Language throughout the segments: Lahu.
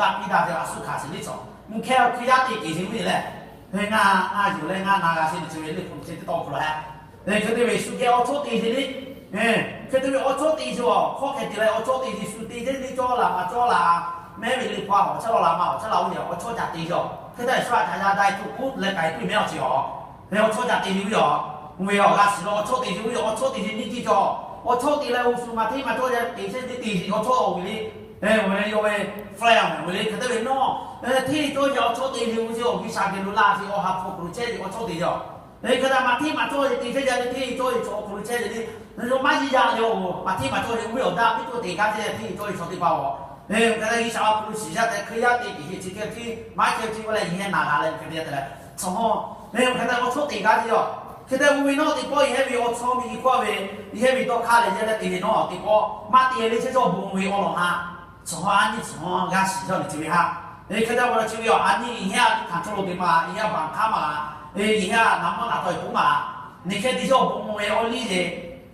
G'a piˇ daꞈ ve a suh hkanˍ sheˍ liˇ cawˬ. Mvuhˇ hkehˇ hkui yaˇ te keˍ sheˍ ve lehˬ, ngaˬ, ngaˬ yuˬ leh ngaˬ na g'a sheˍ ve chi ve liꞈ hpu chi teˇ tawˇ hk'aw lo hehꞈ. Hk'e te ve shu geh awˬ chawˇ te sheˍ liˇ, hk'e te ve awˬ chawˇ te sheˍ a, hk'awˇ hk'e te leh awˬ chawˇ te sheˍ shu te sheˍ liˇ cawˇ laˬ maˍ cawˇ laˬ, mehˉ ve liꞈ hpu a awˬ chawˇ laˬ maˍ awˬ chawˇ laˬ oˇ ve awˬ chawˇ caꞈ te sheˍ a. Hk'e te ve shu a caꞈ yaˇ dai tuˬ k'oˆ leh k'ai tuˬ mehˉ awˬ chi a. Awˬ chawˇ caꞈ te sheˍ ve a, ve awˬ g'a shiˍ lo awˬ chawˇ te sheˍ ve awˬ chawˇ te sheˍ nyiˇ ceuˬ cawˬ. Awˬ chawˇ te leh oˇ shu maˇ hteˇ maˇ cawˇ yaˇ te sheˍ teˇ te sheˍ awˬ chawˇ a ve le. Awˬ leh yawˇ ve fly a ve le hk'e te ve nawˇ, hteˇ cawˇ yaˇ awˬ chawˇ te sheˍ ve chi awˬ G'uiˬsha geh lo laˇ ve awˬ ha hpu awˬ hk'aw lo chehˇ ve awˬ chawˇ te sheˍ a. Hk'e te maˇ hteˇ maˇ cawˇ ve te chehˇ yaˇ ve hteˇ cawˇ ve chaw awˬ hk'aw lo chehˇ ve le. Yawˇ maˇ yeˇ yaˇ le, maˇ hteˇ maˇ cawˇ ve oˇ ve awˬ daꞈ piˇ cawˇ te gaˇ chehˇ hteˇ cawˇ ve chaw teˇ hpaˍ a. Hk'e te G'uiˬsha awˬ hk'aw lo shiˍ yaˇ tehꞈ hkui yaˇ te keˍ sheˍ chi hk'e hkui maˇ chehˇ chi ve leh yeˬ hehˉ naˍ g'a leh hk'e te yaˇ te leh, cawˬ hawˇ, hk'e te awˬ chawˇ te gaˇ chehˇ a. Hk'e te oˇ ve nawˇ teˇ pawˆ yeˬ hehˉ ve awˬ chawˇ miˬ hk'aw ve yeˬ hehˉ ve dawˇ hk'aˇ leh yehˇ leh te ve nawˇ teˇ pawˆ maˇ te leh chehˇ cawˇ bon ve awˬ lawn ha. Cawˬ hawˇ a nyi cawˬ hawˇ g'a shiˍ cawˇ ve chi ve haꞈ. Hk'e te pa taw chi ve a a nyi yeˬ hehˉ a hkanˍ cawˇ lo te maˇ yeˬ hehˉ a baˬ hk'aˇ maˇ, yeˬ hehˉ a naˍ mawˇ naˍ tawˆ e k'oˆ maˇ, neˬ hk'e te cawˇ bon ve awˬ liˇ yeˬ.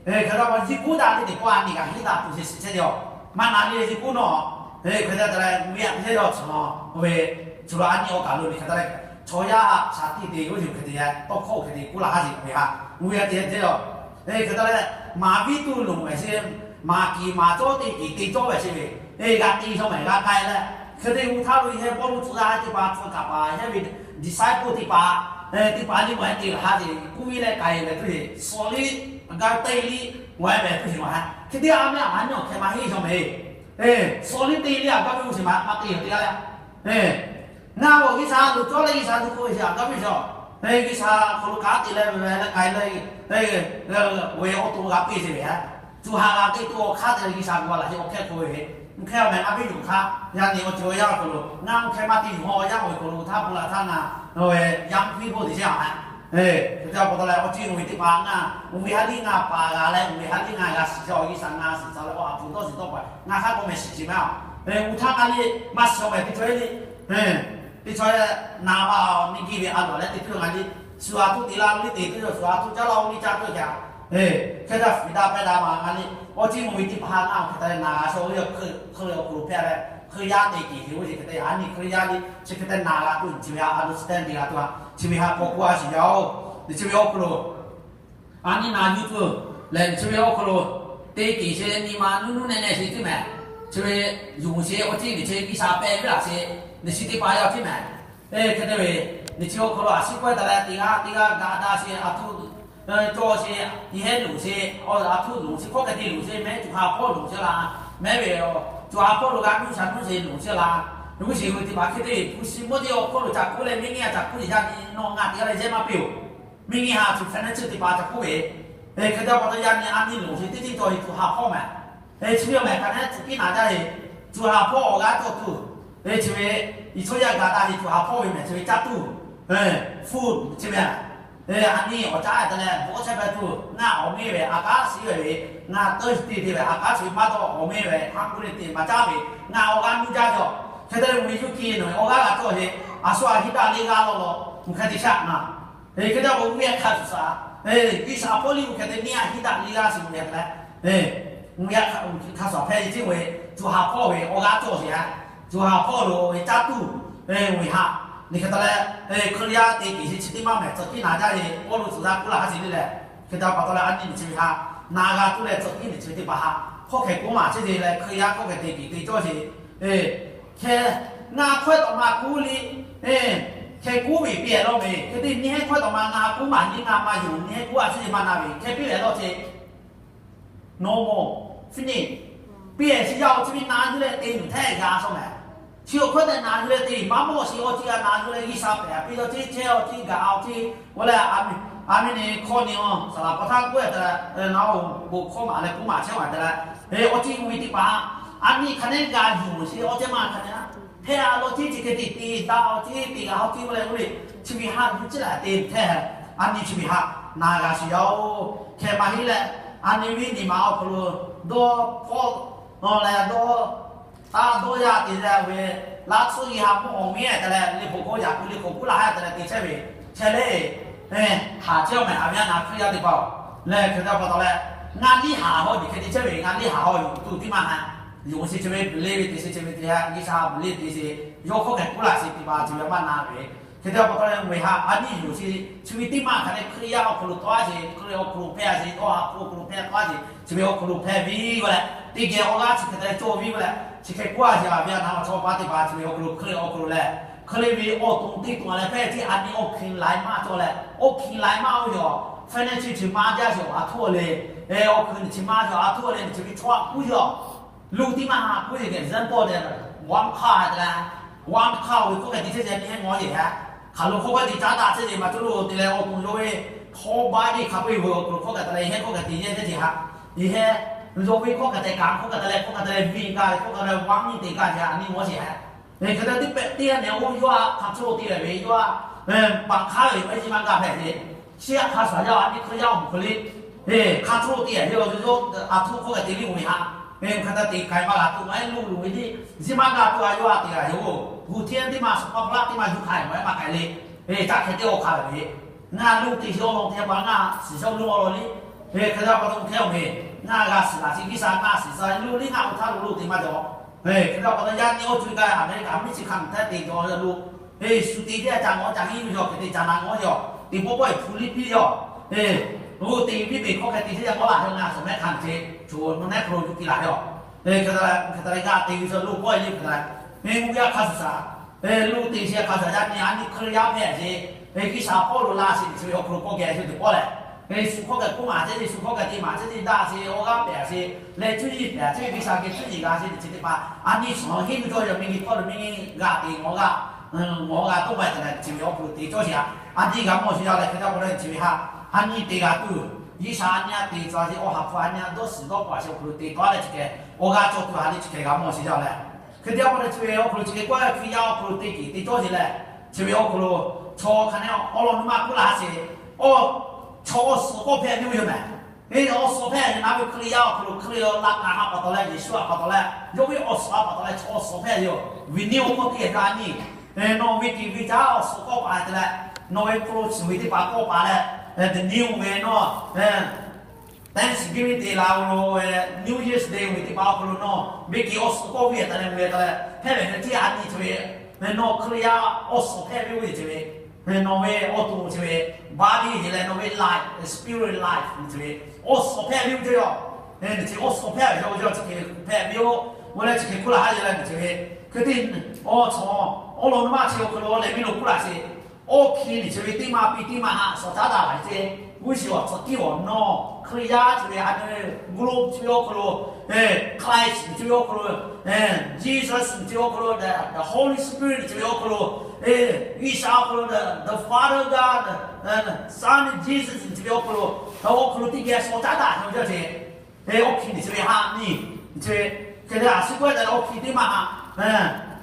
Hk'e te pa yawˇ kuˉ daꞈ ve teˇ pawˆ a nyi g'a heˆ daꞈ tuˬ sheˍ shiˍ chehˇ ve a. Maˇ na le yawˇ kuˉ nawˇ, hk'e te leh ve a te chehˇ cawˬ hawˇ ve, chi lo a nyi awˬ kaˬ lo ve hk'e te leh, chaw yaˇ shaˍ tiꞈ te oˇ yeˬ hk'e te tawˇ hkawˇ hk'e te kuˉ laˬ haˉ sheˍ ve haꞈ. Ve a te chehˇ a. Hk'e te leh, maˍ viˉ tuˬ loˍ ve sheˍ, maˍ kiˍ maˍ cawˇ te kiˍ te cawˇ ve sheˍ ve, g'a te shaw mehˍ g'a k'ai leh, hk'e te oˇ htaˇ lo yeˬ hehˉ Pawˇluꞈ tcuh yaˇ teˇ hpaˍ hpu kaˍ paˍ yeˬ hehˉ ve disciple teˇ hpaˍ, teˇ hpaˍ liˇ maˬ heˆ te laˬ haˉ sheˍ kuˉ ve leh k'ai ve tuˬ sheˍ, sawˍ liˇ g'a te liˇ maˬ heˆ ve tuˬ sheˍ maˬ heˆ. Hk'e te a mehˉ a nyi awˬ hkeh maˇ heˆ shaw mehˍ. Sawˍ liˇ te liˇ a gaˇ ve oˇ sheˍ maˬ maˇ te yoˬ te g'a leh, ngaˬ awˬ G'uiˬsha loˍ cawˇ leh G'uiˬsha tuˬ hk'oˆ ve sheˍ a gaˇ ve shaw, G'uiˬsha hk'aw lo kanˉ te leh ve leh k'ai leh, ve awˬ to g'a piˇ sheˍ ve haꞈ. Tuˬ haꞈ g'a te tuˬ awˬ hk'aˇ te leh G'uiˬsha g'a laˬ sheˍ awˬ hkehˇ hk'oˆ ve, mvuhˇ hkehˇ a mehˍ a viˉ yuˬ hk'aˇ yaˇ nyi awˬ ceuˬ yaˇ awˬ hk'aw lo ngaˬ mvuhˇ hkehˇ maˇ te yuˬ hawˇ yaˇ awˬ ve hk'aw lo htaˇ pu la htaˇ ngaˬ ve yaˇ mvuhˇ hpiˇ hpoˆ te sheˍ a haꞈ. Hk'e te pa taw leh awˬ ceuˬ oˇ ve teˇ hpaˍ ngaˬ oˇ ve ha liˇ ngaˬ paˍ g'a leh oˇ ve ha liˇ ngaˬ g'a shiˍ cawˇ G'uiˬsha ngaˬ shiˍ cawˇ leh awˬ ha hpu dawˇ shiˍ dawˇ pa ngaˬ hk'aˇ k'awꞈ mehˍ shiˍ sheˍ maˇ a. Oˇ htaˇ ngaˬ liˇ maˇ shiˍ awˬ mehˍ teˇ chaw e le teˇ chaw e naˍ baˬ a nyi giˇ ve a loˍ leh teˇ hkui ngaˬ liˇ shu a htoˆ te laˇ liˇ te tuˬ yoˬ, shu a htoˆ caˉ laˇ oˇ liˇ caˇ tuˬ kaꞈ, hk'e te a fiˍ daꞈ pehˇ daꞈ maˬ ngaˬ liˇ awˬ ceuˬ oˇ ve teˇ hpaˍ ngaˬ awˬ hk'e te leh naˍ g'a shaw ve yoˬ. Hk'e, hk'e le awˬ hk'aw lo hpehˇ leh hk'e yaˇ te kiˍ ve oˇ ve hk'e te a nyi hk'e yaˇ liˇ chi hk'e te naˍ g'a tuˬ chi ve a a lo chi te te g'a tuˬ a chi ve haꞈ k'awꞈ k'oˆ a shiˍ yaˇ oˬ. Chi ve awˬ hk'aw lo a nyi naˍ yuˬ tuˬ lehˬ, chi ve awˬ hk'aw lo te kiˍ sheˍ nyi ma nuˇ nuˇ neh neh sheˍ tiˉ mehˍ. Chi ve yonˍ sheˍ awˬ ceuˬ ve chi G'uiˬsha pehˇ ve laˬ sheˍ, nyi chi teˇ hpaˍ yaˇ tiˉ mehˍ. Hk'e te ve, nyi chi awˬ hk'aw lo a shiˉ k'awehˇ ta leh teˇ g'aˇ teˇ g'aˇ ga daꞈ sheˍ a htoˆ cawˇ sheˍ, yehˇ lonˍ sheˍ, a htoˆ lonˍ sheˍ, hkawˇ hk'e te lonˍ sheˍ, mehˉ co ha hpawˇ lonˍ sheˍ laˇ, mehˉ ve co ha hpawˇ lo g'a nuˇ sha nuˇ sheˍ lonˍ sheˍ laˇ. G'uˇ sheˍ ve teˇ hpaˍ hk'e te ve hpu shi mawˇ teˇ awˬ hk'aw lo ca k'oˆ leh, miˇ nyi a ca k'oˆ ve yaˇ nyi nawˬ ngaˬ teˇ g'aˇ leh yehˇ maˇ piˇ oˬ. Miˇ nyi ha chi financial teˇ hpaˍ ca k'oˆ ve, hk'e te pa taw yaˇ nyi a nyi lonˍ sheˍ teˇ teˇ cawˬ ve co ha hpawˇ mehˍ. Chi ve awˬ mehˍ kaꞈ nehˉ tcuh piˇ naˍ jaˇ ve, co ha hpawˇ awˬ g'aˇ cawˇ tuˬ, chi ve i chaw yaˇ ga daꞈ ve co ha hpawˇ ve mehˍ chi ve caˇ tuˬ, food chi ve a nyi awˬ caˉ te leh bawˆ chehˇ pehˇ tuˬ, ngaˬ awˬ meˇ ve a kaˉ shiˍ ve ve, ngaˬ thirsty te ve a kaˉ shiˍ maˇ taw awˬ meˇ ve hungry te maˇ caˇ ve, ngaˬ awˬ g'aˇ nuˇ jaˇ ve a. Hk'e te leh mvuhˇ miˬ yuˇ hkiˇ nawˬ awˬ g'aˇ g'a cawˇ ve, a shu a hiˉ daꞈ le g'a law law, mvuhˇ hk'e te shaˆ na. Hk'e te k'o, G'uˇ yaˇ hk'a shuˍ shuˍ, G'uiˬsha hpawˇ liˇ mvuhˇ hk'e te neˇ a hiˉ daꞈ le g'a shiˍ mvuhˇ yaˇ te leh, mvuhˇ yaˇ hk'a shuˍ hpehˇ ve teˇ ve, co ha hpawˇ ve awˬ g'aˇ cawˇ sheˍ a, co ha hpawˇ lo ve caˇ tuˬ, mvuhˇ haꞈ, nyi hk'e te leh, Hkriꞈ yaˇ te kiˍ sheˍ chi teˇ maˇ mehˍ tcuh piˇ naˍ jaˇ ve, Pawˇluꞈ tcuh yaˇ k'oˆ laˇ haˉ sheˍ le leh, hk'e te pa taw leh a nyi nyi chi ve haꞈ, naˍ g'a tuˬ leh tcuh piˇ nyi chi ve teˇ hpaˍ haꞈ hk'awˇ hk'e k'oˆ maˍ chehˇ ve leh, Hkriꞈ yaˇ hk'awˇ hk'e te kiˍ te cawˇ sheˍ, hk'e ngaˬ hkawehˇ tawꞈ ma k'oˆ le, hk'e k'oˆ ve piˇ leh lawˇ ve, hk'e te nyi hehˉ hkawehˇ tawꞈ ma ngaˬ k'oˆ maˍ nyi ngaˬ maˇ yonˍ nyi hehˉ k'oˆ a chi maˇ na ve hk'e piˇ leh lawˇ chehˇ Normal, finish. Piˇ leh chi yaˇ awˬ chi ve na yuˬ leh te yuˬ htaˇ g'a shaw mehˍ. Chi awˬ hkawˇ tehꞈ na yuˬ leh te maˇ mawˬ sheˍ, awˬ chi g'a na yuˬ leh G'uiˬsha pehꞈ piˇ yaˇ chi chehˇ awˬ chi gaˬ awˬ chi, oˇ leh a miˇ, a miˇ nyi hkawˇ nyi a saˍ laˍ pa htaˇ k'oˆ e te leh, na oˬ bon hkawˇ maˍ leh k'oˆ maˍ chehˇ a te leh, awˬ chi mvuhˇ miˬ teˇ hpaˍ a nyi hk'a nehˉ g'a yuˬ sheˍ awˬ ceh maˇ hk'a nehˉ hpehˇ a law chi chi hk'e te te daꞈ awˬ chi te g'a awˬ chi oˇ leh oˇ ve chi ve haꞈ yuˬ chi leh te hpehˇ, a nyi chi ve haꞈ na g'a sheˍ yaˇ oˬ. Hk'e maˇ heˆ leh, a nyi ve nyi ma awˬ hk'aw lo dawˇ hpawˇ leh dawˇ taˇ dawˇ yaˇ te leh ve, laˇ tsuhˇ g'uiˬ ha mawˇ awˬ miˇ te leh liꞈ hpu k'oˆ yaꞈ kuiˬ liꞈ hpu k'oˆ laˇ haˉ te leh te chehˇ ve, chehˇ le, haꞈ chehˇ mehˍ a ve a na Hkriꞈ yaˇ teˇ hpaˍ-oˬ. Lehˬ hk'e te pa taw leh, ngaˬ liˇ haꞈ haw nyi hk'e te chehˇ ve, ngaˬ liˇ haꞈ haw yuˬ tuˬ tiˉ maˇ haꞈ Yonˍ chi chi ve bvuhꞈ le ve teꞈ chi chi ve teꞈ ha, G'uiˬsha bvuhꞈ le teꞈ chi, yawˇ hkawˇ hkehꞈ k'oˆ laˇ chi teˇ hpaˍ chi ve maˇ na ve. Hk'e te pa taw leh, ngaˬ hui ha a nyi yonˍ chi, chi ve teˇ maˇ hk'aˬ leh Hkriꞈ yaˇ awˬ hk'aw lo tawˇ a chi, Hkriꞈ awˬ hk'aw lo hpehˇ a chi, tawˇ ha hpu awˬ hk'aw lo hpehˇ tawˇ a chi, chi ve awˬ hk'aw lo hpehˇ ve k'o leh, teˇ geh awˬ g'aˇ chi hk'e te leh cawˇ ve k'o leh, chi hk'e k'oˆ a chi a ve a naˍ awˬ chaw pa teˇ hpaˍ chi ve awˬ hk'aw lo, Hkriꞈ awˬ hk'aw lo leh, Hkriꞈ ve awˬ to teˇ to leh hpehˇ chi a nyi awˬ hkui laiˉ maˇ cawˬ leh, awˬ hkui laiˉ maˇ oˇ yaw, financial chi maˇ jaˇ chi a htoꞈ le, awˬ hkui chi maˇ jaˇ a htoꞈ le, chi ve chaw a k'oˆ yaw Lu teˇ maˇ ha k'oˆ ve example te, one car te leh, one car ve k'oˆ hk'e te chehˇ chehˇ nyi hehnˇ ngawˬ yeˬ hehꞈ. Hk'aˬ lo k'oˆ hk'e te caˉ daꞈ chehˇ ve maˇ cawˬ lo te leh awˬ to yawˇ ve hkawˇ baˆ ve hk'a peu-eˬ ve awˬ hk'aw lo hkawˇ hk'e te leh, yehˇ hkawˇ hk'e te yehˇ chehˇ chehˇ hehꞈ. Yehˇ hehꞈ, yawˇ ve hkawˇ hk'e te kaꞈ, hkawˇ hk'e te leh, hkawˇ hk'e te leh ve gaˇ ve, hkawˇ hk'e te leh vaˇ miˇ te gaˇ ve a nyi ngawˬ yeˬ hehꞈ. Hk'e te teˇ pehꞈ teˇ g'aˇ nehˬ oˇ yawˇ a hk'a cawˇ te ve yawˇ a, baꞈ hk'aˇ ve maˇ yiˇ maˇ gaˇ hpehꞈ ve, chi a hk'a shuˍ yaˇ a nyi Hkriꞈ yaˇ awˬ moˍ hk'aw le hk'a cawˇ te ve yawˇ, yawˇ a htoꞈ hkawˇ hk'e te liˇ oˬ ve htaꞈ, hk'e te te k'ai maˇ g'a tuˬ maˇ heˆ. Lo loˍ ve teˇ yiˇ maˇ gaˇ tuˬ a yawˇ a te g'a yoˬ. Gu hteˇ teˇ maˇ suhˍ hpaˇ hpaˇ teˇ maˇ yuˬ hk'ai maˇ heˆ maˇ k'ai le. Caˇ hk'e teˇ awˬ hk'aˇ ve, ngaˬ lo te sheˍ awˬ lawn te pa ngaˬ shiˍ shaw lo awˬ lawn le. Hk'e te pa taw hk'e oˬ ve, ngaˬ g'a shiˍ laˬ chi G'uiˬsha ngaˬ shiˍ sha lo le, ngaˬ awˬ htaˇ lo lo te maˇ jaw. Hk'e te pa taw yaˇ nyi oˇ co e ka America miˇ chi hk'a mvuhˬ htaˇ te jaw lo, shu te teˇ g'aˇ ca ngawˬ ca hiˉ ve yaw, hk'e te ca na ngawˬ yaw, te pawˆ pawˆ e hpu liˇ piˇ yaw. Oˇ te viˉ peˬ hkawˇ hk'e te teˇ g'aˇ ngawˬ laˬ ve ngaˬ suhˍ mehˉ hk'a mvuhˬ chi, choˬ nawˬ nehˉ hk'aw lo yuˬ piˇ laˬ ve yaw. Hk'e te leh g'a te ve chaw lo pawˆ e le hk'e te leh, mvuhˇ g'aˇ hk'a shuˍ shaˍ lo te chi hk'a shuˍ yaˇ nyi a nyi Hkriꞈ yaˇ hpehꞈ ve, G'uiˬsha hpawˇ lo laˇ chi ve chi ve awˬ hk'aw lo k'awꞈ geh chi teˇ pawˆ lehˬ, Yeˍsuˆ hkawˇ geh k'oˆ maˍ chehˇ, Yeˍsuˆ hkawˇ geh te maˍ chehˇ, te daꞈ chi awˬ g'aˇ pehˍ chi leh cuˇ yiˍ pehˍ chi G'uiˬsha geh cuˇ yiˍ g'a chi ve chi teˇ hpaˍ a nyi shawˍ henˇ ve cawˇ yaw miˇ nyi hpawˇ lo miˇ nyi g'a te ngawˬ g'a, ngawˬ g'a tawˆ maˇ te leh chi ve awˬ hk'aw lo te cawˇ chi a, a nyi g'a mawˬ chi yaˇ leh hk'e te pa taw chi ve ha, a nyi te g'a tuˬ, G'uiˬsha a nyi a te cawˬ chi awˬ ha hpu a nyi a dawˇ shiˍ dawˇ paˍ chi awˬ hk'aw lo te tawˆ leh chi hk'e awˬ g'a cawˬ tuˬ a le chi hk'e g'a mawˬ chi yaˇ leh, hk'e te pa taw chi ve awˬ hk'aw lo chi hk'e k'oˆ ve Hkriꞈ yaˇ awˬ hk'aw lo te kiˬ te cawˇ chi leh, chi ve awˬ hk'aw lo chaw hk'a nehˉ awˬ lawn nuˇ maˇ k'oˆ laˇ chi, awˬ chaw awˬ suhˍ k'awˇ hpehꞈ ve yoˬ mehˍ. Awˬ suhˍ hpehꞈ ve naˉ ve Hkriꞈ yaˇ awˬ hk'aw lo Hkriꞈ yaˇ laꞈ kaꞈ ha pa taw leh, Yeˍsuˆ ha pa taw leh, yawˇ ve awˬ suhˍ ha pa taw leh chaw awˬ suhˍ hpehꞈ ve yoˬ. Ve nyi awˬ hk'aw te ga nyi, nawˬ ve kiˬ ve caˉ awˬ suhˍ k'awˇ paˍ te leh, nawˬ ve hk'aw lo shiˍ ve teˇ hpaˍ k'awˇ paˍ leh, the new ve nawˬ Thanksgiving te la lo ve, New Year's Day ve teˇ hpaˍ awˬ hk'aw lo nawˬ ve kiˬ awˬ suhˍ k'awˇ ve taˍ leh, ve taˍ leh hpehꞈ ve hk'e te a nyi chi ve, nawˬ Hkriꞈ yaˇ awˬ suhˍ hpehꞈ ve oˇ ve chi ve, nawˬ ve awˬ to chi ve body leh nawˬ ve life, spirit life chi ve awˬ suhˍ hpehꞈ ve oˇ ve yoˬ. Chi awˬ suhˍ hpehꞈ ve yoˬ, chi hk'e hpehꞈ ve yoˬ. Oˇ leh chi hk'e hk'oˆ laˬ ha leh chi ve, hk'e te awˬ chaw awˬ lawn nuˇ maˇ chi awˬ hk'aw lo leh miˇ lo k'oˆ laˇ chi, awˬ hkiˇ nyi chi ve teˇ maˇ piˇ teˇ maˇ haꞈ shawˍ caˉ daꞈ laˬ ve ce. G'uˇ shiˍ awˬ tsuhꞈ tiˉ awˬ nawˬ Hkriꞈ yaˇ chi ve a nyi glo chi ve awˬ hk'aw lo, Christ chi ve awˬ hk'aw lo, Jesus chi ve awˬ hk'aw lo, the Holy Spirit chi ve awˬ hk'aw lo, G'uiˬsha awˬ hk'aw lo, the Father God, Son Jesus chi ve awˬ hk'aw lo, awˬ hk'aw lo teˇ geh shawˍ caˉ daꞈ ve ce. Awˬ hkiˇ nyi chi ve haꞈ nyi chi ve, hk'e te a shu k'oˆ ve awˬ hkiˇ teˇ maˇ haꞈ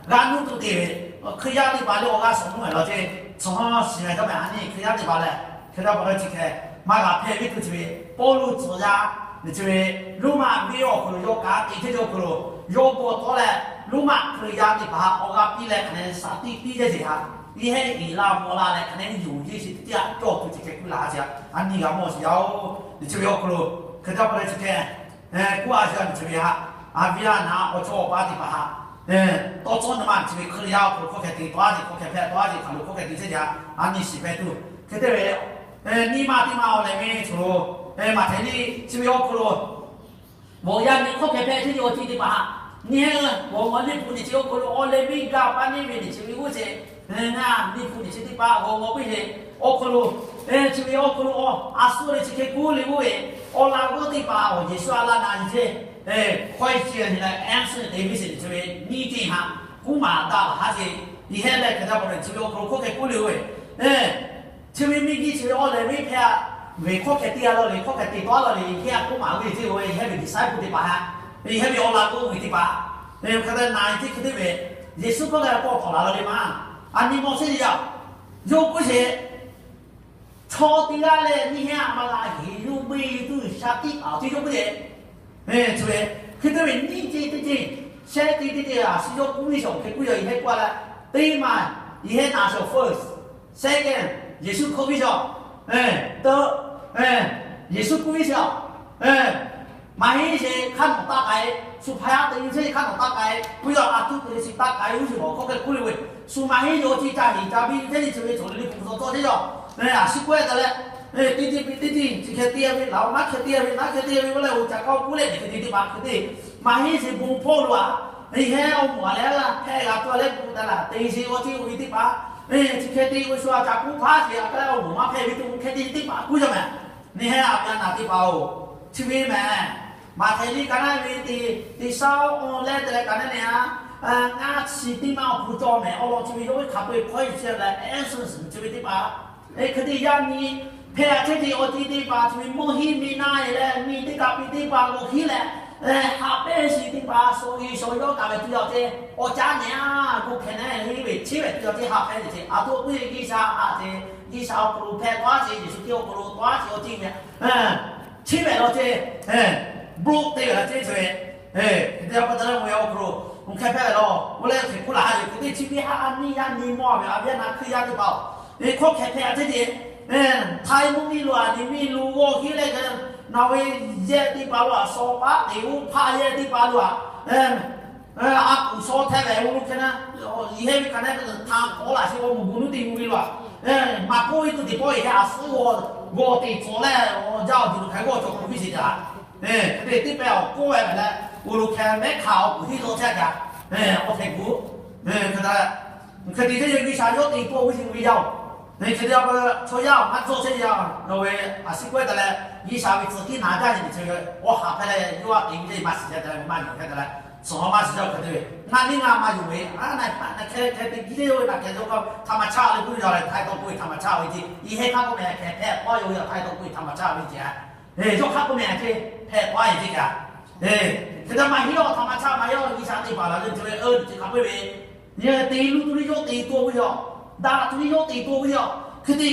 g'a nuˇ tuˬ te ve, Hkriꞈ yaˇ teˇ hpaˍ leh awˬ g'aˇ shawˍ nuˇ ve law ce. Chaw ha shiˍ ve cawˇ ve a nyi Hkriꞈ yaˇ teˇ hpaˍ leh, hk'e te pa taw chi hk'e maˇ g'a hpehꞈ ve tuˬ chi ve, Pawˇluꞈ tcuhˍ yaˇ nyi chi ve, Roˉmaꞈ venˇ awˬ hk'aw lo yawˇ kaꞈ te chehˇ ve awˬ hk'aw lo, yawˇ bawˆ tawˆ leh, Roˉmaꞈ Hkriꞈ yaˇ teˇ hpaˍ awˬ g'aˇ piˇ leh hk'aˬ hk'e shaˍ tiꞈ piˇ chehˇ ce haꞈ, iˉ heˆ iˉ laˇ mawˬ laˇ leh hk'aˬ hk'e yonˍ yeˇ chi teˇ yanˇ cawˬ tuˬ chi hk'e k'oˆ laˬ ha ce. A nyi g'a mawˬ shiˍ yaˇ oˬ, nyi chi ve awˬ hk'aw lo, hk'e te pa taw chi hk'e k'oˆ a shu a nyi chi ve haꞈ, a viˉ a naˍ awˬ chawˇ awˬ paˇ teˇ hpaˍ haꞈ, tawˇ cawˇ nyi ma nyi chi ve Hkriꞈ yaˇ awˬ hk'aw lo hkawˇ hk'e te tawˆ a ce, hkawˇ hk'e hpehꞈ tawˆ a ce, hk'aˬ lo hkawˇ hk'e te chehˇ ce haꞈ, a nyi shiˍ hpehꞈ tuˬ. Hk'e te ve, nyi ma teˇ ma awˬ lehˬ ve chaw lo, maꞈ htehˍ liˇ chi ve awˬ hk'aw lo, mawꞈ yaˇ nyi hkawˇ hk'e hpehꞈ chehˇ ce awˬ ceuˬ teˇ hpaˍ haꞈ, nyi heˆ, g'awˬ ngawˬ liˇ hpu nyi chi awˬ hk'aw lo awˬ lehˬ ve gaˇ paˇ neˇ ve nyi chi ve g'uˇ ce, ngaˬ liˇ hpu nyi chi teˇ hpaˍ g'awˬ ngawˬ piˇ ce, awˬ hk'aw lo, chi ve awˬ hk'aw lo a shu leh chi hk'e k'oˆ le k'oˆ ve, awˬ laꞈ g'awˇ teˇ hpaˍ awˬ Yeˍsuˆ a laˇ na nyi ce, hkawˇ e chi leh answer te ve sheˍ nyi chi ve nyiˇ ceuˬ haꞈ k'oˆ maˍ daꞈ laˬ ha ce. Iˉ heˆ leh hk'e te pa taw chi ve awˬ hk'aw lo hkawˇ hk'e k'oˆ le ve, chi ve miˬ guiˬ chi ve awˬ lehˬ ve hpehꞈ ve hkawˇ hk'e te a law le, hkawˇ hk'e te tawˆ a law le, iˉ heˆ k'oˆ maˍ ve ce, iˉ heˆ ve disciple teˇ hpaˍ haꞈ, iˉ heˆ ve awˬ laꞈ g'awˇ ve teˇ hpaˍ, hk'e te na nyi ce hk'e te ve, Yeˍsuˆ hkawˇ leh k'awꞈ hk'awꞈ la law le maˇ, a nyi mawˬ sheˍ le yaˇ, yawˇ k'oˆ sheˍ, chaw teˇ g'aˇ leh nyiˇ heˆ a maˇ g'a heˍ yawˇ ve tuˬ shaˍ tiꞈ a ce yawˇ k'oˆ ce. Chi ve, hk'e te ve nyiˇ ce teˇ ce, shehˆ te teˇ ce a shu yawˇ k'oˆ ve shaˍ hk'e k'oˆ yaw iˉ heˆ k'oˆ a leh, teˇ maˬ iˉ heˆ na shaˍ first, second, Yeˍsuˆ hkawˇ ve shaˍ, te, Yeˍsuˆ k'oˆ ve shaˍ, maˇ heˆ sheˍ hk'aˇ nawˬ taˇ k'ai Shu hpaˇ yaˇ te nyi chehˇ nyi hk'aˇ nawˬ taˇ k'ai, k'oˆ yaˇ a tuˉ te leh chi taˇ k'ai, uˉ shiˍ awˬ hk'aw hk'e k'oˆ le ve, shu maˇ heˆ, yawˇ chi ca hiˍ ca biˇ chehˇ nyi chi ve cawˬ le le, hpu tawˇ cawˇ chehˇ yaˇ. Aˬ shu k'oˆ-e taˍ leh, teˇ ceuˬ teˇ ceuˬ chi hk'e te ve, laˬ-oˬ maˇ hk'e te ve, maˇ hk'e te ve k'oˆ leh, oˬ caꞈ k'aw k'oˆ leh, chi hk'e te teˇ hpaˍ hk'e te maˇ heˆ sheˍ, bon hpawˇ lo aꞈ, heh awˬ moˍ a leh laˇ hpehˇ g'a tuˬ leh k'oˆ taˍ laˇ, te sheˍ awˬ ceuˬ oˇ ve teˇ hpaˍ, chi hk'e te ve shu a caꞈ k'oˆ hpaˇ sheˍ a k'ai awˬ moˍ maˇ hpehˇ ve teˇ hk'e te teˇ hpaˍ k'oˆ yaˇ mehˍ. Nyi heh a pyaꞈ naˬ teˇ hpaˍ-oˬ, chi ve mehˍ. Maꞈhtehˍ liꞈ ka naˉ ve teˇ, teˇ shaˉ awˬ leh te leh ka naˉ ne a, ngaˇ chi teˇ maˇ awˬ hpu cawˬ mehˍ. Awˬ lawn chi ve yawˇ ve hk'a peu-eˬ hkawˇ e chi leh, essence chi ve teˇ hpaˍ, hk'e te yaˇ nyi hpehˇ a chehˇ ve awˬ ceuˬ teˇ hpaˍ chi ve mvuhˇ hiˉ miˇ naˆ e leh miˇ teˇ kaꞈ piˇ teˇ hpaˍ g'awˬ hiˉ leh, haꞈ pehnˇ shiˍ teˇ hpaˍ, shawˍ e shawˍ yawˇ kaꞈ ve tuˬ yaˇ ceh, awˬ caˉ nehˬ a, g'oˇ hkeh nehˬ le ve chi ve tuˬ yaˇ ceh haꞈ pehnˇ ve ceh, a htoꞈ k'oˆ ve G'uiˬsha haꞈ ceh, G'uiˬsha awˬ hk'aw lo hpehˇ taˍ sheˍ, Yeˍsuˆ Hkriꞈ awˬ hk'aw lo taˍ sheˍ awˬ ceuˬ ve chi ve lawˬ ceh, bloˆ te ve la ceh chi ve, hk'e te pa taw leh mvuhˇ ve awˬ hk'aw lo, oˇ hk'e hpehˇ ve lawˬ, oˇ leh hk'e k'oˆ laˬ ha yoˬ. Hk'e te chi ve haꞈ a nyi yaˇ nyi mawˇ ve a ve a naˬ hkui yaˇ teˇ hpaˍ-oˬ, hk'aw hk'e hpehˇ a ceh ceh, Htaiˇ mvuhˇ miˬ lo a nyi miˬ lo g'awˬ hiˉ leh, nawˬ ve yehˬ teˇ hpaˍ lo a shawˍ paˉ teꞈ uˉ hpaˆ yehˬ teˇ hpaˍ lo a, a kuˬ shaw htaˇ ve oˇ lo hk'e na, yehˬ ve ka naˉ htaꞈ k'awꞈ laꞈ sheˍ awˬ moˍ gu nuˇ teˇ mvuhˇ miˬ lo a, maꞈ k'oˆ ve tuˬ teˇ pawˆ e heh a suˉ g'awˬ, g'awˬ teꞈ tcuhˍ leh, awˬ jaˇ awˬ juˬ lo hk'e g'awˬ cawˬ k'oꞈ piˇ sheˍ jaˇ. Hk'e te teˇ pehˇ awˬ k'oˆ ve mehˍ leh, oˇ lo hk'e mehˉ hk'a awˬ kuˬ hiˉ tawˆ chehˇ jaˇ. Awˬ hk'e gu, hk'e te, hk'e te chehˇ ve G'uiˬsha yawˇ te tawˆ ve sheˍ ve yaˇ-oˬ, hk'e te pa taw chaw yaˇ maˇ tawˆ chehˇ yaˇ, nawˬ ve a shu k'oˆ e taˍ leh, G'uiˬsha ve tcuh tiˉ na jaˇ ve chi ve awˬ haꞈ hpehˇ leh yawˇ a te ve maˇ shiˍ chehˇ taˍ leh maˇ yuˬ hk'e te leh, suhˍ maˇ shiˍ jaˇ hk'e te ve, ngaˬ liˇ ngaˬ maˇ yonˍ ve, a na hk'e hk'e te jiˇ le ve na hk'e yawˇ htaꞈ maˇ chaˇ le k'oˆ ve yaˇ leh, htaiˇ tawˆ k'oˆ ve htaꞈ maˇ chaˇ ve ceh, yehˬ hk'aˇ k'oˆ mehˍ hk'e hpehꞈ k'aw yoˬ ve, htaiˇ tawˆ k'oˆ ve htaꞈ maˇ chaˇ ve ceh, yawˇ hk'aˇ k'oˆ mehˍ ceh hpehꞈ k'aw e ceh kaꞈ, hk'e te maˇ heˆ, yawˇ htaꞈ maˇ chaˇ maˇ yawˇ G'uiˬsha teˇ hpaˍ la ve chi ve, oˇ chi hk'a peu ve, yehˬ te lu tuˬ le yawˇ te tawˆ ve yoˬ. Daꞈ tuˬ le yawˇ te tawˆ ve yoˬ. Hk'e te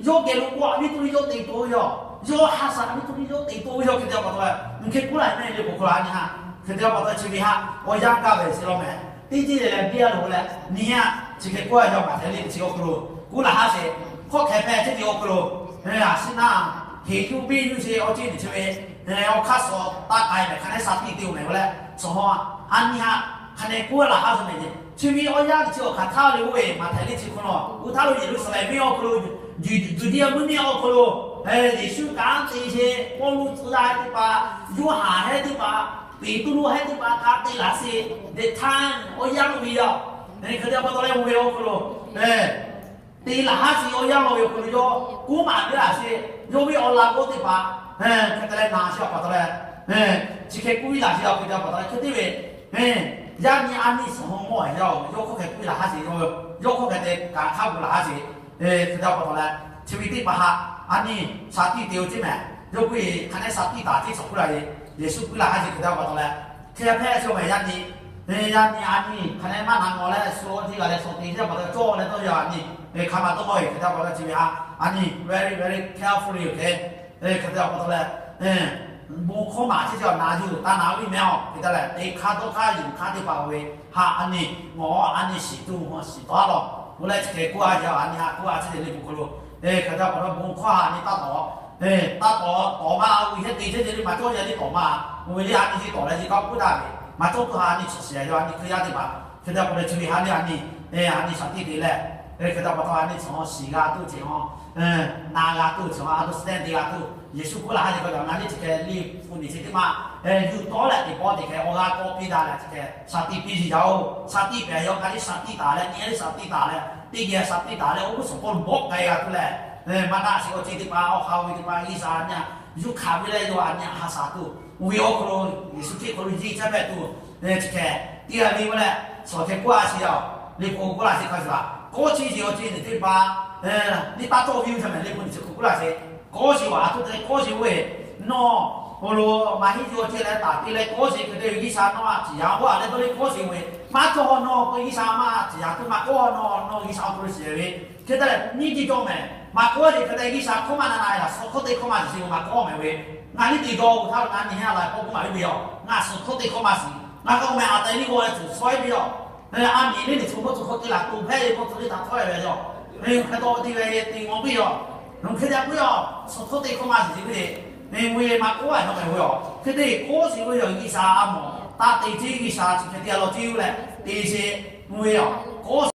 yawˇ geh lo k'oˆ a ve tuˬ le yawˇ te tawˆ ve yoˬ. Yawˇ ha shaꞈ ve tuˬ le yawˇ te tawˆ ve yoˬ. Hk'e te pa taw, hk'e k'oˆ laˇ mehˍ le k'o hk'aw la nyi ha. Hk'e te pa taw chi ve haꞈ awˬ yanˇ gaˇ ve sheˍ law mehˍ. Teˇ ceuˬ lehˬ biˇ a loˬ leh nyi ha, chi hk'e k'oˆ a yaˇ Maꞈhtehˍ liꞈ chi awˬ hk'aw lo k'oˆ laˇ ha sheˍ. Hk'aw hk'e hpehꞈ chehˇ ve awˬ hk'aw lo, a shu naˇ, heˍ yuˇ biˇ yuˇ sheˍ awˬ ceuˬ chi ve, awˬ hk'aˇ suh taˇ k'ai mehˍ hk'a neˉ sha tiˇ te-o mehˍ ve leh, suhˍ haw a nyi ha, hk'a neˉ k'oˆ laˇ ha sheˍ mehˍ le. Chi ve awˬ yanˇ chi awˬ hk'aˬ htaˇ le k'oˆ ve, Maꞈhtehˍ liꞈ chi hk'aw lo, oˇ htaˇ lo Yeˍruˆsaˍlehnˍ venˇ awˬ hk'aw lo, Juˇdiˇ mvuhˇ miˬ awˬ hk'aw lo, Yeˍsuˆ kanˉ te sheˍ, Pawˇluꞈ tcuh la heˉ teˇ hpaˍ, Yoˇhanˬ heˉ teˇ hpaˍ, Peˍtruˆ heˉ teˇ hpaˍ kanˉ te laˇ sheˍ, the time awˬ yanˇ lo ve yoˬ. Hk'e te pa taw leh oˇ ve awˬ hk'aw lo te laˇ ha sheˍ, awˬ yanˇ lo ve awˬ hk'aw lo yawˇ k'oˆ maˍ piˇ laˇ sheˍ. Yawˇ ve awˬ laꞈ g'awˇ teˇ hpaˍ hk'e te leh na sheˍ pa taw leh, chi hk'e k'oˆ piˇ laˇ sheˍ. Hk'e te pa taw leh hk'e te ve, yaˇ nyi a nyi suhˍ haw mawˇ a yaˇ-oˬ, yawˇ hk'aw hk'e k'oˆ laˇ ha sheˍ, yawˇ hk'aw hk'e te kaꞈ hk'a gu laˇ ha sheˍ. Hk'e te pa taw leh, chi ve teˇ hpaˍ haꞈ a nyi sha tiˇ te-o ceˇ mehˍ. Yawˇ k'oˆ e hk'a neˉ sha tiˇ taˍ ceˇ suhˍ k'oˆ laˇ ve, Yeˍsuˆ k'oˆ laˇ ha sheˍ. Hk'e te pa taw leh, hk'e hpehꞈ chi mehˍ yaˇ nyi, yaˇ nyi a nyi hk'a neˉ maˇ na ngawˬ leh shu awˬ teˇ g'aˇ leh shu te ceˇ pa taw cawˇ leh tawˇ yaˇ a nyi, hk'a ma tawˇ maˇ ve hk'e te pa taw chi ve haꞈ a nyi very very carefully hk'e, hk'e te pa taw leh, bon hkawˇ maˬ chi cawˬ na yuˬ taˇ na ve mehˍ-oˬ. Hk'e te leh teˇ hk'aˇ dawˇ hk'aˇ yuˬ hk'aˇ teˇ hpaˍ-oˬ ve haꞈ a nyi, ngawˬ a nyi shiˍ tuˬ shiˍ tawˆ law. Oˇ leh chi hk'e k'oˆ a yaˇ a nyi haꞈ k'oˆ a chi te le k'o hk'aw lo, hk'e te pa taw bon hkawˇ haꞈ a nyi taˇ tawˍ, taˇ tawˍ tawˍ maˇ a ve heh te heh te le maˇ cawˇ yaˇ le tawˍ maˇ, oˇ ve le a nyi chi tawˍ leh chi kaꞈ k'oˆ taˍ ve, maˇ cawˇ tuˬ haꞈ a nyi chi shiˍ yaˇ a nyi hk'e yaˇ teˇ hpaˍ. Hk'e te pa taw leh chi ve haꞈ le a nyi, a nyi sha tiˇ te leh, hk'e te pa taw a nyi chi shiˍ g'a tuˬ chi, na g'a tuˬ chi, understand te g'a tuˬ, Yeˍsuˆ k'oˆ laˇ ha sheˍ pa taw ngaˬ le chi hk'e le pu ni chi teˇ maˇ yuˬ tawˉ leh teˇ pawˆ teˇ hk'e awˬ g'aˇ kawˆ piˇ daꞈ leh chi hk'e sha tiˇ piˇ sheˍ yaˇ-oˬ. Sha tiˇ pehˍ yaˇ ka le sha tiˇ taˍ leh nyi le sha tiˇ taˍ leh teˇ geh sha tiˇ taˍ leh oˇ shu k'oˆ bawˆ k'ai g'a tuˬ leh, maˇ daꞈ sheˍ awˬ ceuˬ teˇ hpaˍ awˬ hk'aw ve teˇ hpaˍ G'uiˬsha a nyi yuˬ hkanˍ ve leh yawˇ a nyi haꞈ shaˍ tuˬ, oˇ ve awˬ hk'aw lo Yeˍsuˆ Hkriꞈ hk'aw lo jiˇ caˇ pehˍ tuˬ, chi hk'e teˇ g'aˇ ve maˇ leh suhˍ hk'e k'oˆ a sheˍ yaˇ-oˬ. Liꞈ hpu k'oˆ laˇ sheˍ hk'a shuˍ a kawˆ chi sheˍ awˬ ceuˬ nyi teˇ hpaˍ, teˇ taˇ cawˇ ve yoˬ. Chi mehˍ liꞈ hpu nyi chi k'oˆ laˇ sheˍ. Kawˆ sheˍ awˬ a tuˬ te k'awˆ sheˍ ve, nawˬ awˬ lo maˇ heˆ ve awˬ ceuˬ leh taˍ te leh kawˆ sheˍ hk'e te ve G'uiˬsha nawˬ a ciˍ yanˍ k'oˆ a leh dawˇ le kawˆ sheˍ ve, maˇ cawˇ nawˬ k'o G'uiˬsha maˇ ciˍ yanˍ tuˬ maˇ kawˆ nawˬ, nawˬ G'uiˬsha awˬ hk'aw lo shiˍ ve, hk'e te leh nyiˇ ceuˬ cawˇ mehˍ. Maˇ kawˆ sheˍ hk'e te G'uiˬsha hkawˇ maˇ na na e laˬ suhˍ hkawˇ teˇ hkawˇ maˇ shiˍ ve maˇ kawˆ mehˍ ve, ngaˬ liˇ te dawˇ-oˬ htaˇ lo ngaˬ nyi heh a laˬ k'awꞈ k'oˆ maˍ ve yoˬ. Ngaˬ suhˍ hkawˇ teˇ hkawˇ maˇ shiˍ. Ngaˬ k'awꞈ mehˍ a te liˇ g'awˇ leh tuˬ shawˉ e ve yoˬ. A miˬ liˇ ni chaw mawˇ tcuh hkawˇ te laˬ tuˬ hpehˇ ve mawˇ tcuh liˇ htaꞈ htawˇ e ve yoˬ. Hk'e taw te ve te ngawˬ piˇ yoˬ. Nawˬ hk'e te k'oˆ yoˬ, suhˍ hkawˇ teˇ hkawˇ maˇ shiˍ ve le. Ve maˇ kawˆ a nawˬ mehˍ ve yoˬ. Hk'e te kawˆ sheˍ ve yoˬ G'uiˬsha a mawˬ taˇ te ceˇ, G'uiˬsha chi hk'e te a law ceˇ leh te sheˍ mvuh ve yoˬ k'o,